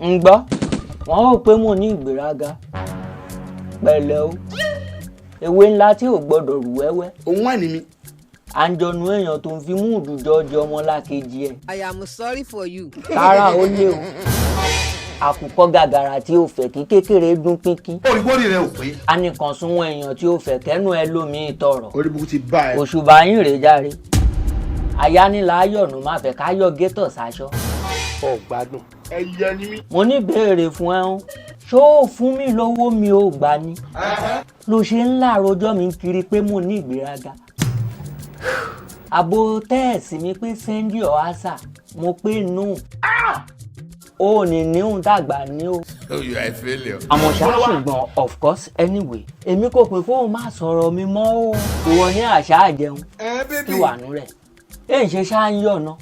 Ń gbọ́, wọ́n rò pé mo ní ìgbéraga. Pẹ̀lẹ́ o, ewé ńlá tí ò gbọ́dọ̀ rù wẹ́wẹ́. Òun wà ní mi. Àǹjọ̀nú èèyàn tó ń fi múùdù jọjọ ọmọlákejì ẹ̀. I am sorry for you. Tààrà ó lé o, àkùkọ gàgàrà tí ó fẹ́ kí kékeré dún pínpín. Orí rẹ ò pé. A nìkan súnwọ̀n èèyàn tí ó fẹ́ kẹ́nu ẹ lómi tọrọ. Orí burúkú ti bá ẹ. Òṣùbà yín rèé járe, ayánilá ayọ̀nù má fẹ́ ká yọ gétọ̀ sáṣọ. Ọ̀ gbádùn. Ẹyẹ ni mí. Mo ní béèrè fún ẹ ń ṣó o fún mi lówó mi ò gbà ni ló ṣe ń láàrọjọ́ mi kiri pé mo ní ìgbéraga. Àbò tẹ́ẹ̀sì mi pé send your answer, mo pé no, ó ní níhùn dàgbà ní o. Oh, you are a failure. Àmọ́ ṣá, ṣùgbọ́n of course, anyway, èmi kò pé kó o má sọ̀rọ̀ mi mọ́ o. Ìwọ ní àṣà àjẹun Ẹ kí bébì. wà nú rẹ̀ èyí ṣe ṣáà ń yọ̀nà.